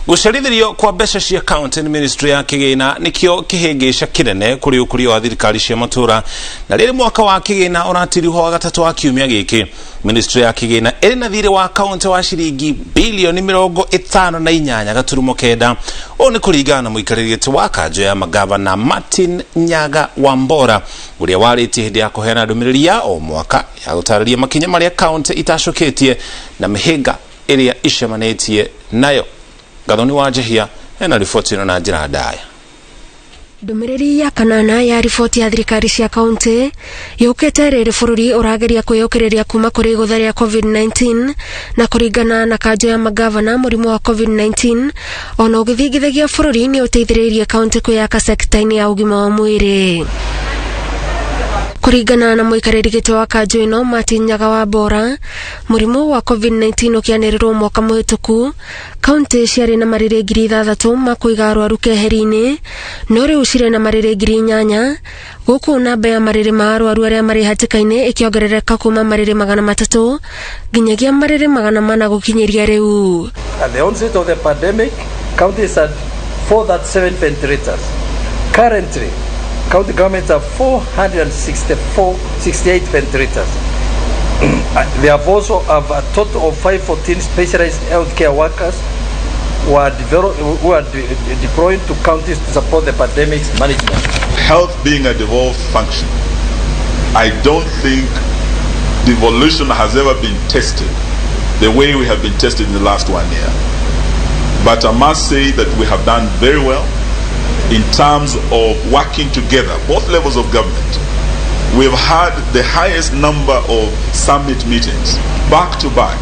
Gũcerithĩrio kwa mbeca cia county nĩ ministry ya kĩgĩna nĩkĩo kĩhĩngĩca kĩnene kũrĩ ũkũria wa thirikari cia matũra, na rĩrĩ mwaka wa kĩgĩna ũratirihwo wa gatatũ wa kiumia gĩkĩ, ministry ya kĩgĩna ĩrĩ na thirĩ wa county wa ciringi bilioni 58.9. Ũũ nĩ kũringana na mũikarĩri gĩtĩ wa kanjũ ya magavana Martin Nyaga Wambora, ũrĩa warĩtie hĩndĩ ya kũheana ndũmĩrĩri ya o mwaka ya gũtarĩria makinya marĩa county itacũkĩtie na mĩhĩnga ĩrĩa icemanĩtie nayo. Gathoni wa Njehia ena riboti ĩno na njĩra ndaya. Ndũmĩrĩri ya kanana ya riboti ya thirikari cia kaunti yũkĩte rĩrĩ bũrũri ũrageria kwĩyũkĩrĩria kuma kũrĩ igũtha rĩa COVID-19, na kũringana na kanjũ ya magavana, mũrimũ wa COVID-19 ona ũgĩthingithagia bũrũri nĩ ũteithĩrĩirie kaunti kwĩyaka sekta-inĩ ya ũgima wa mwĩrĩ. Kũringana na mũikarĩri gĩtĩ wa kanjũ ĩno Martin Nyaga wa Mbora, mũrimũ wa COVID-19 ũkĩanĩrĩrwo mwaka mũhĩtũku, kaunti ciarĩ na marĩrĩ 6,000 ma kũiga arwaru keheri-inĩ, no rĩu cirĩ na marĩrĩ 8,000, gũkũ namba ya marĩrĩ ma arwaru arĩa marĩ hatĩka-inĩ ĩkĩongerereka kuma marĩrĩ 300 nginyagia marĩrĩ 400 gũkinyĩria rĩu. At the onset of the pandemic, counties had 437 ventilators. Currently, county governments have 464, 68 ventilators. They have also have a total of 514 specialized healthcare workers who are deployed to counties to support the pandemic's management. Health being a devolved function, I don't think devolution has ever been tested the way we have been tested in the last 1 year. But I must say that we have done very well in terms of working together, both levels of government. We've had the highest number of summit meetings, back to back,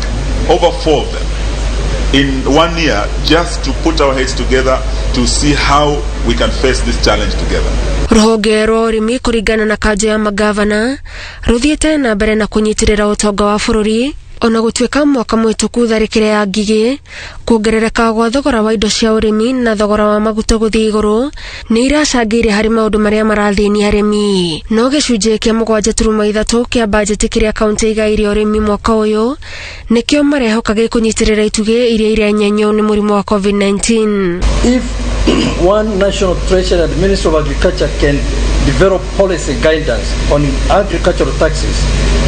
over 4 of them, in 1 year, just to put our heads together to see how we can face this challenge together. Rũhonge rwa ũrĩmi kũringana na kanjũ ya magavana rũthiĩte na mbere na kũnyitĩrĩra ũtonga wa bũrũri, ona gũtuĩka mwaka mũhĩtũku tharĩkĩra ya ngigĩ, kuongerereka gwa thogora wa indo cia ũrĩmi na thogora wa maguta gũthiĩ igũrũ nĩ iracangĩire harĩ maũndũ marĩa marathĩnia arĩmi. No gĩcunjĩ kĩa 7.3 kĩa bajeti kĩrĩa kaunti igaĩire ũrĩmi mwaka ũyũ nĩkĩo marehoka gĩkũnyitĩrĩra itugĩ iria irenyenywo nĩ mũrimũ wa COVID-19. If one National Treasury and Ministry of Agriculture can develop policy guidance on agricultural taxes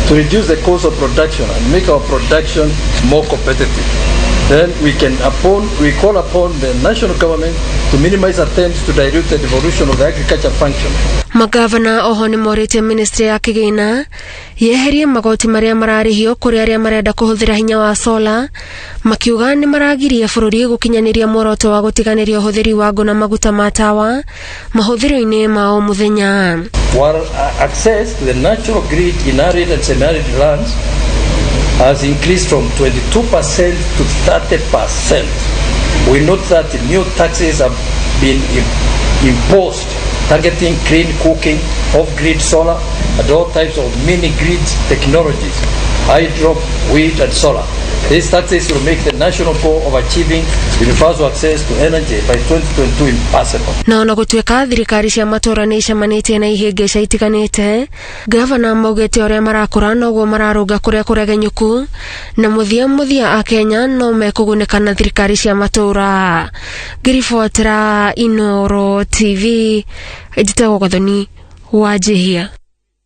to reduce the cost of production and make our production more competitive, then we call upon the national government to minimize attempts to dilute the devolution of the agriculture function. Magavana oho nĩ morĩtie ministry ya kĩgĩna yeherie magoti marĩa mararĩhio kũrĩ arĩa marenda kũhũthĩra hinya wa sola, makiuga nĩ maragiria bũrũri gũkinyanĩria muoroto wa gũtiganĩria ũhũthĩri wa ngũ na maguta ma tawa mahũthĩro-inĩ ma o mũthenya. While access to the natural grid in arid and semi-arid lands has increased from 22% to 30%, we note that new taxes have been imposed targeting clean cooking, off-grid solar, and all types of mini-grid technologies, hydro, wind, and solar. These taxes will make the national goal of achieving universal access to energy by 2022 impossible. Na ona gũtuĩka thirikari cia matũũra nĩ icemanĩtie na ihĩngĩca itiganĩte, gavana maugĩte ũrĩa marakũra noguo mararũnga kũrĩa kũregenyũku, na mũthia mũthia a Kenya no mekũgunĩka na thirikari cia matũũra. Ngĩribotera Inooro TV, njĩtagwo Gathoni wa Njihia.